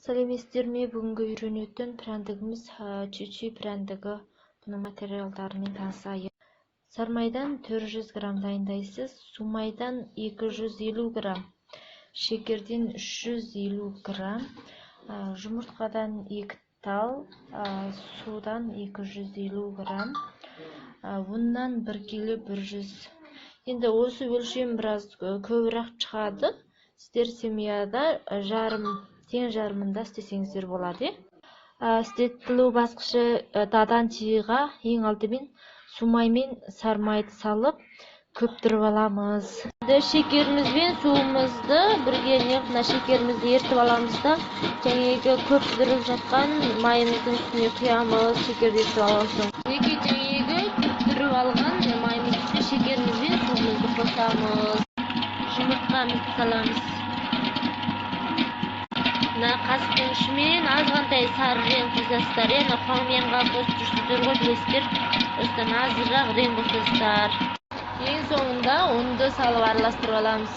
Сәлеметсіздер ме? Бүгінгі үйренетін прәндігіміз чүчи прәндігі. Бұның материалдарымен танысайық. Сармайдан 400 грамм дайындайсыз, сумайдан 250 грамм, шекерден 350 грамм, жұмыртқадан 2 тал, судан 250 грамм, ұннан 1 келі 100. Енді осы өлшем біраз көбірек шығады. Сіздер семьяда жарым, тең жарымында істесеңіздер болады. Істетілу басқышы: дадан тиға ең алдымен сумай мен сармайды салып, көптіріп аламыз. Енді шекеріміз бен суымызды бірге не, мына шекерімізді ерітіп аламыз да, жаңағы көптіріп жатқан майымыздың үстіне құямыз. Шекерді ерітіп алған соң, мінекей, жаңағы көптіріп алған майымыздың үстіне шекеріміз бен суымызды қосамыз, жұмыртқамызды саламыз. Мына қасықтың ұшымен азғантай сары рең қосасыздар, иә. Ана хуаңменға қосып жүрсіздер ғой, білесіздер. Осыдан азырақ рең қосасыздар. Ең соңында ұнды салып, араластырып аламыз.